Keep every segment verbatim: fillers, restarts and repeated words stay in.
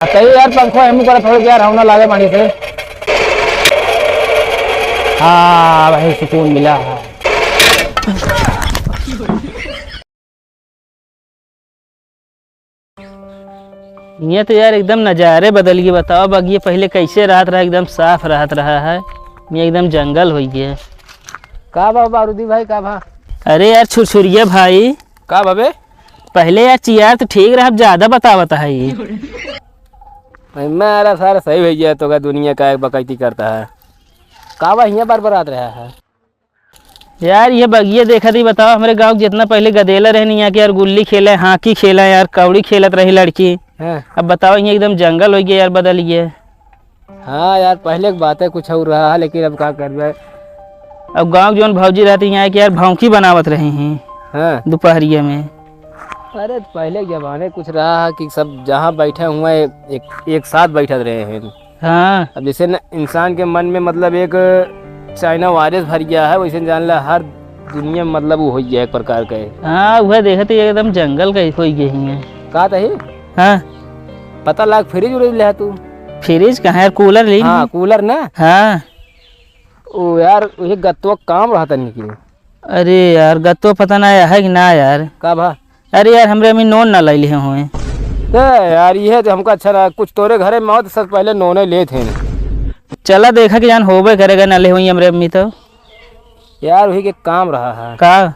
सही यार, पंखो एमू करत थोड़े यार, हवना लागे मारी से। हाँ भाई, सुकून मिला है। ये तो यार एकदम नज़ारे बदल गए। बताओ, बगिया पहले कैसे रहत रहा, एकदम साफ रहत रहा है, ये एकदम जंगल हो गया। का बा बारूदी भाई, का बा? अरे यार छुरछुरिया भाई। का बा बे? पहले यार चियार तो ठीक रहा, अब ज्यादा बतावत है ये। भाई, मैं, अरे सारा सही भैया, तो का दुनिया का एक बकैती करता है। का बा हियाँ बरबरात रहा है? यार, ये बगिया देखत ही, बताओ, हमरे गाँव के जितना पहले गदेला रहनी यहाँ के यार, गुल्ली खेले, हॉकी खेले यार, कौड़ी खेलत रही लड़की। हाँ। अब बताओ, ये एकदम जंगल हो गया यार, बदल गया। हाँ यार, पहले की बातें कुछ और रहा है, लेकिन अब का करबे। अब गाँव के जौन भौजी रहती यहाँ के यार, भौंकी बनावत रही हैं। हाँ। दोपहरिया में। अरे, पहले के जमाने कुछ रहा है कि सब जहाँ बैठे हुए एक, एक साथ बैठत रहे हैं। हाँ। अब जैसे न, इंसान के मन में, मतलब, एक चाइना वायरस भर गया है, वैसे जान ला हर दुनिया में, मतलब, वो हो गया एक प्रकार का। हाँ, वह देखत ही एकदम जंगल का हो गया ही है। का तही? हाँ। पता लाग फ्रिज उरिज ले तू। फ्रिज कहाँ यार, कूलर ले हाँ, ली। कूलर ना। हाँ। ओ यार, ये गत्तो काम रहा था निकली। अरे यार, गत्तो पता ना है कि ना यार। का भा? अरे यार, हमरे अम्मी नोन ना लाई लिए हुए। ते यार, ये तो हमका अच्छा ना, कुछ तोरे घरे में आओ तो सब पहले नोने लेत हैं। चला देखा कि जान होबे करेगा, ना ले हुई हमरे अम्मी तो। यार, वही के काम रहा है। का?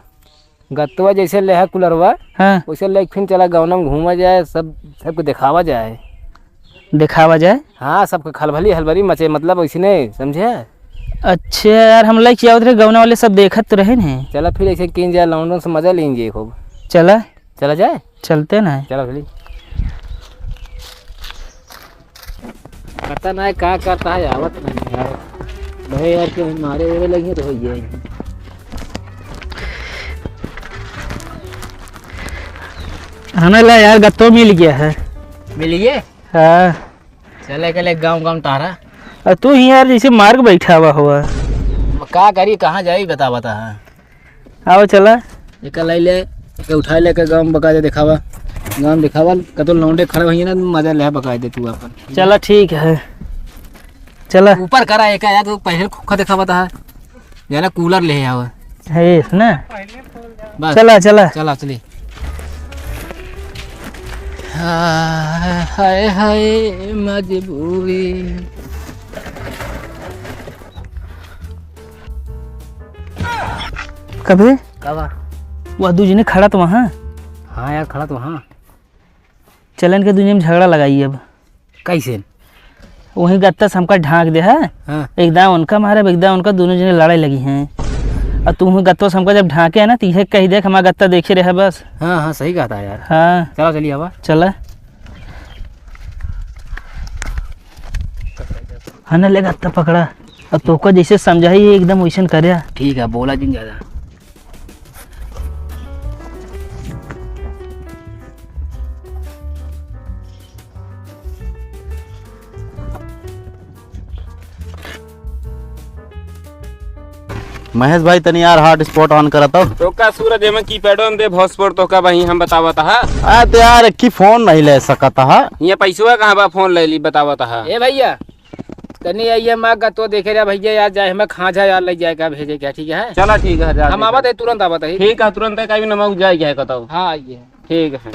गत्तवा जैसे लेहा कुलरवा, हाँ। वैसे लेके फिर चला गौना में घूमा जाए, सब, सबको दिखावा जाए। दिखावा जाए? हाँ, सबको खलबली हलबली मचे, मतलब वैसे नहीं, समझे? अच्छा यार, हम लइके आवत रहे, गौना वाले सब देखत तो रहे ने। चला फिर ऐसे कीन जाए, लौंडन से मजा लीन जाए खूब। चला। चला जाए? चलते ना है। चला चली। पता ना है का करता है, आवत नहीं यार। भाई यार, के मारे ओरे लगे तो हो गया। हमें ला यार, गत्तो मिल गया है। मिल गए? हाँ। चले के ले गाँव गाँव तारा। और तू ही यार जैसे मार्ग बैठा हुआ हुआ। का करी, कहाँ जाई, बता, बता। आओ चला। एक लाई ले, एक उठा लेके गाँव में बका दे दिखावा। गाँव में दिखावा, कतो लौंडे खड़े होइए ना, मजा ले बका दे तू अपन। चला ठीक है, चला। ऊपर करा एक यार, तू पहले खुखा दिखावा था। जाना कूलर ले आवा। है इस ना? बस। चला, चला। चला, चली। हाय, हाय, मजबूरी। कबे? का बा? वह दू जने खड़ा तो वहाँ। हाँ यार, खड़ा तो वहाँ। चलन के दुनिया में झगड़ा लगाई अब। कैसे? वही गत्ता से हमका ढांक दे है। हाँ। एक दांव उनका मारे, एक दांव उनका, दोनों जने लड़ाई लगी हैं। और तू वही गत्ता से हमका जब ढांके है ना, तो यह कही दे कि हमारा गत्ता देखे रहे बस। हाँ, हाँ, सही कहा था यार। हाँ। चलो, चलिए अब। चला। हाँ ना, ले गत्ता पकड़ा। अब तोका जैसे समझाई एकदम वैसन करे। ठीक है, बोला जिन ज्यादा। महेश भाई, तनी यार hotspot on करत हो। तोका सूरज एमे keypad में दे, hotspot तोका वही हम बतावत हा। आ, तो यार, एक ही फोन नहीं ले सकत हा। ये पैसवा कहाँ बा, फोन ले ली, बतावत हा। ए भैया, तनी आइए, माँ गत्तो देखे रे भैया, यार जाए हमें खांझा यार ले जाए का, भेजे क्या, ठीक है? चला ठीक है, जा हम दे। आवत है, तुरंत आवत है। ठीक है, तुरंत है, कभी नमक जाए क्या है, बताओ। हाँ, आइए। ठीक है।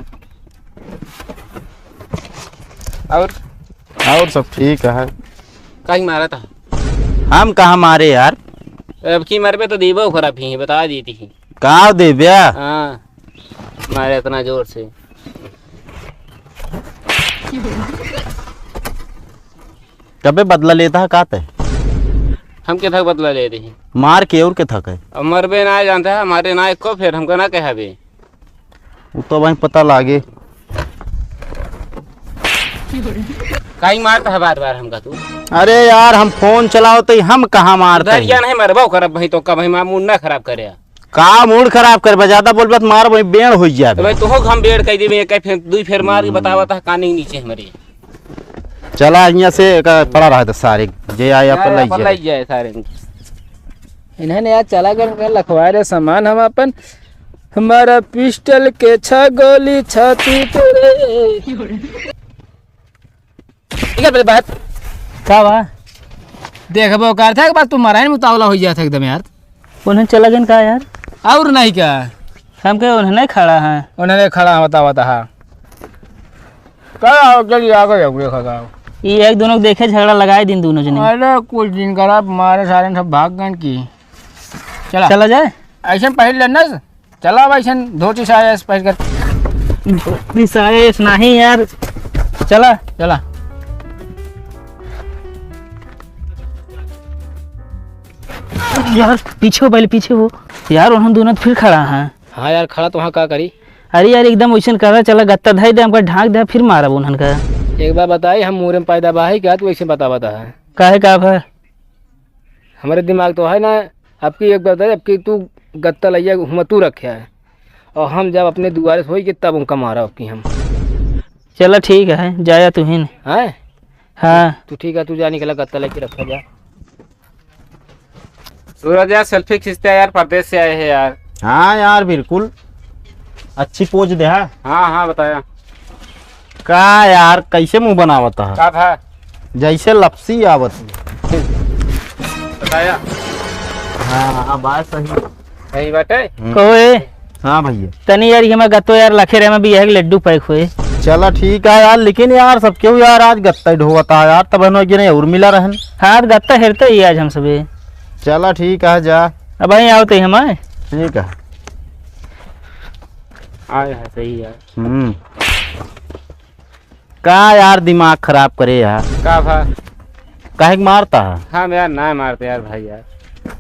और? और सब ठीक है। कहीं मारा था? हम कहाँ मारे यार? अब की मरबे तो देबो खराब ही, बता दी थी। का देब्या? हाँ, मारे इतना जोर से। कबे बदला लेता है, का ते? हम के थक बदला ले रही? मार के और के थक है? अब मरबे ना जानता है, हमारे ना एको, फिर हमको ना कहा बे। वो तो भाई पता लागे। काई मारता है बार बार हमका तू? अरे यार, हम फोन चलाओ तो हम कहाँ मारते उधर हैं? क्या नहीं मरबो करब भाई, तो का भाई मार मूड ना खराब करे। का मूड खराब करबे, ज्यादा बोलबे तो मार भाई बेड़ हो जाबे। तो भाई तोहो हम बेड़ कह देबे, एक फेर, दुई फेर मार के बतावा ता कानी नीचे हमरे। चला यहाँ से एक पड़ा रहा था सारे, जे आए अपन यार, लई अपन जाए। लई जाए सारे। इन्हें यार चला कर लखवा रे सामान हम अपन, हमारा पिस्टल के छह गोली छाती पे रे। ठीक है, पहले बात। का बा? देखबो करत है, एक बार तू मराइन मुतावला हो जात है एकदम यार। उन्हें चला गइन का यार? और नहीं का? हम के उन्हें नहीं खड़ा है। उन्हें नहीं खड़ा, बतावा तो, हाँ। का आओ, चलिए, आ गए, देखा था। ये एक दोनों देखे, झगड़ा लगाए दिन दोनों जने। अरे, कुछ दिन करा, मारे सारे सब भाग गए की। चला। चला जाए? ऐसे पहन लेना। चला भाई, सन धोती साया ऐसे पहन कर। धोती साया ऐसे नहीं यार। चला। चला। यार, पीछे हो, पहले पीछे हो। यार, उन्होंने दोनों तो फिर खड़ा है। हाँ यार, खड़ा तो वहाँ का करी? अरे यार, एकदम वैसन करा, चला गत्ता धई दे, हमका ढाँक दे, फिर मारब उन्हन का। एक बार बताई, हम मुरे में पैदा बा है क्या, तू ऐसे बता, बता है? काहे का भा? हमरे दिमाग तो है ना, अबकी एक बार बताई, अबकी तू गत्ता लइया हुआ तू रखे है, और हम जब अपने दुआरे से होई के तब उनका मारा अबकी हम। चला ठीक है, जाया तू ही न। हैं? हाँ। तू ठीक है, तू जा निकला, गत्ता लेके रखा जा। सूरज यार, सेल्फी खींचते हैं यार, परदेस से आए हैं यार। हाँ यार, बिल्कुल अच्छी पोज दे, हाँ। हाँ, हाँ, बताया। का यार, कैसे मुंह बनावत है? का था? जैसे लपसी आवत है। बताया। हाँ, हाँ, बात सही। सही बात है। हम्म। कहो ए, हाँ भैया। तनी यार, ये हमार गत्तो यार लखे रहे, मैं भी यह लड्डू पैक हुए। चला ठीक है यार, लेकिन यार सब क्यों यार आज गत्ता ही ढोवता है यार, तब हम गिने और मिला रहन। हाँ, तो गत्ता हेरते ही आज हम सबे। चला ठीक है, जा। अब वहीं आओ तो हम आए। ठीक है। आए है, सही है। हम्म। का यार दिमाग खराब करे यार। का भा? काहे के मारता है? हाँ यार, ना मारते यार भाई यार।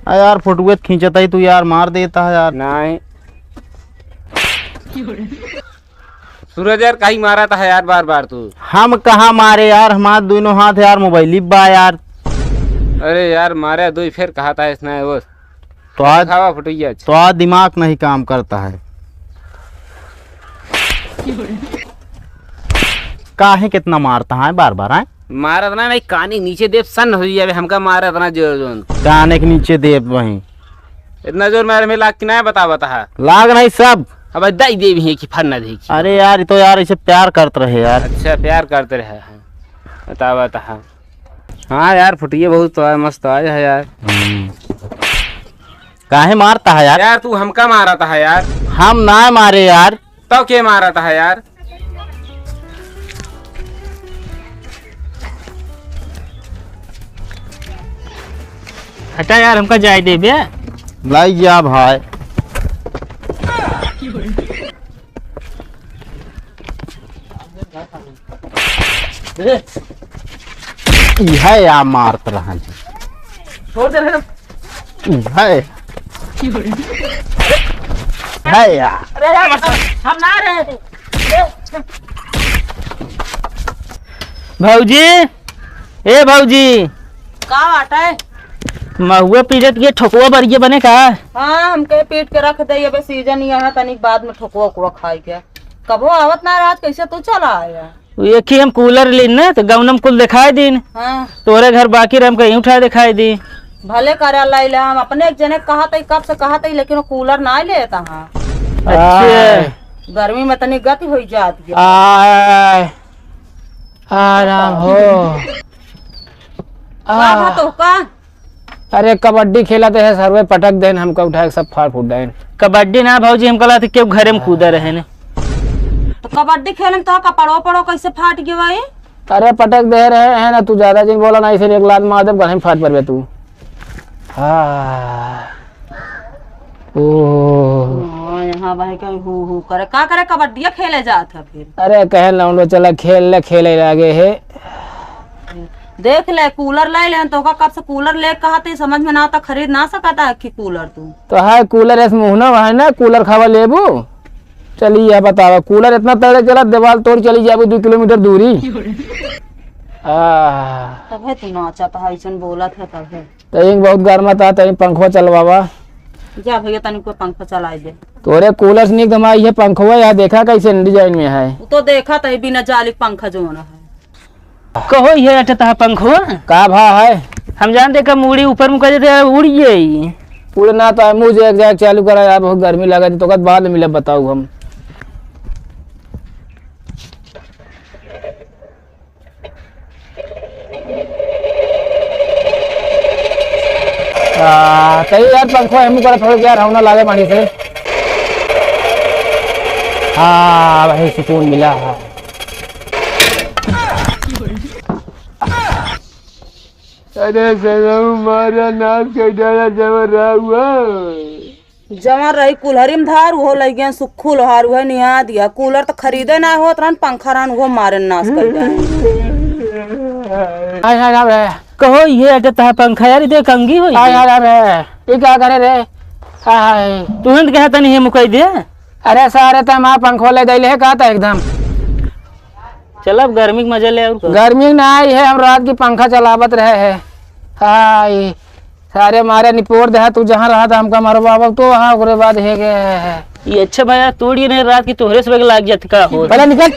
आ यार, फोटुए तो खींचता ही तू यार, मार देता है यार। नहीं। सूरज यार, काहे मारा था यार बार बार तू? हम कहाँ मारे यार, हमार दोनों हाथ यार मोबाइल बा यार। अरे यार, मारे दो ही, फिर कहा था इसने वो। तो आज, खावा फुटैया। तो आज दिमाग नहीं काम करता है। काहे कितना मारता है बार बार, हैं? मारत ना, मैं काने नीचे देब, सन्न हो जावे, हमका मारत ना जोर जोन। काने के नीचे देब वहीं। इतना जोर मारे में लाग कि ना, बता, बता। लाग नहीं सब। अब दई देब ही कि फर ना देखी। अरे यार, ये तो यार ऐसे प्यार करत रहे यार। अच्छा, प्यार करते रहे हैं। बता, बता। हाँ यार, फुटिये बहुत तो है, मस्त आया है यार। हम्म। काहे मारता है यार? यार, तू हमका मारता है यार। हम ना मारे यार। तो के मारता है यार? हटा यार, हमका जाए दे बे। लाई जा भाई। इहे या मारत रहन। छोड़ दे रे। इहे। है यार। अरे यार, हम ना रहे। भौजी, ए भौजी। का बात है? महुआ पीटत के ठोकवा बरिये बने का? हाँ, हमके पीट के रख दे, अबे सीजन ही है, तनिक बाद में ठोकवा उकवा खाए के। कबो आवत ना रहा, आज कैसे तू चला आया? एक ही हम कूलर लेन ना, तो गौनम कुल दिखाई दीन। हाँ। तोरे घर बाकी रहे, हमके यूं उठा दिखाई दी। भले करे लाई ले, हम अपने एक जने कहत हई, कब से कहत हई, लेकिन वो कूलर ना लेता। हाँ। अच्छा। आय। गर्मी में तनी गति होई जात है। आय। आराम हो। का आ। बात हो का? अरे कबड्डी खेलत है, सरवे पटक देन, हमका उठा के सब फाड़ फूट देन। कबड्डी ना भौजी, हम कहला थे केहू घरे में कूदा रहे ने। तो कबड्डी खेले में तो कपड़ो पड़ो कैसे फाट गयो भाई? अरे पटक दे रहे हैं ना, तू ज्यादा जिन बोला ना, इसे एक लात मार दे, गले में फाट पड़बे तू। हाँ। ओ। हाँ, यहाँ भाई कहीं हु हु करे, का करे, कबड्डिया खेले जात है फिर। अरे कहे लौंडो चला खेल ले, खेले लागे है। देख ले, कूलर लाई लेहन, तोका कब से कूलर ले कहा थे, समझ में ना आता, खरीद ना सकता है कि कूलर तू। तो है कूलर, ऐसे मुहना है ना, कूलर खावा लेबू। चलिए, यह बतावा, कूलर इतना तगड़े चला, दीवार तोड़ चली जाबू दो किलोमीटर दूरी। आह। तबे तू नाचत है, ऐसन बोलत है तबे। तो एक बहुत गर्मा था, तनी पंखवा चलवावा। जा भैया, तनी को पंखा चलाई दे। तोरे कूलर से निक हमारा ये पंखवा यार, देखा कैसे डिजाइन में है। वो तो देखा था, बिना जाली पंखा जो होना है। कहो, ये अटता है पंखवा? का भा है? हम जानते, कब मुड़ी ऊपर मुका देते हैं, उड़ जाई। उड़ना तो है, मुझे एक जाए चालू करा यार, बहुत गर्मी लगा थी, तो कद बाद में मिले बताऊ हम। आ, तई यार पंखो हमू कर थोड़े यार हवना लागे पानी से। हाँ भाई सुकून मिला है। अरे सरऊ मारा नाश कर डाला जब रहा हुआ। जवन रही कुल्हरी में धार, उहो लइ गए सुक्खू लोहार, उहे निहा दिया। कूलर त खरीदे ना होत रहन, पंखा रहन, उहो मारे नाश कर गए। हाय, हाय, राम रे। कहो, ये अटे तहा पंखा यार, इधर कंगी होई हाय, है। हाय, राम रे। ये का करे रे? हाय। तुहन कहे तनी हे मुकई दे। अरे सारे, त हमार पंखो ले दैले है का त एकदम। चल, अब गर्मी के मजा ले, और का? गर्मी ना आई है, हम रात की पंखा चलावत रहे हैं। हाय। सारे मारे निपोर दे, तू जहाँ रहा था हमका मारो बाबा, तो वहाँ ओकरे बाद है गए है। ये अच्छा भैया, तोड़िए नहीं, रात की तोहरे से लाग जात का हो। पहले निकल,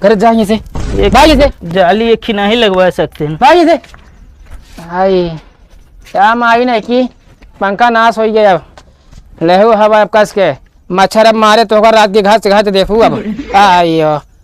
घर जा यहाँ से, एक भाग यहाँ से। जाली एक ही नहीं लगवा सकते हैं। भाग यहाँ से। हाय, क्या माई नहीं की पंखा नाश हो गया। अब लेहू हवा अब कस के, मच्छर अब मारे तो होगा रात के घास घास देखू अब। आइयो।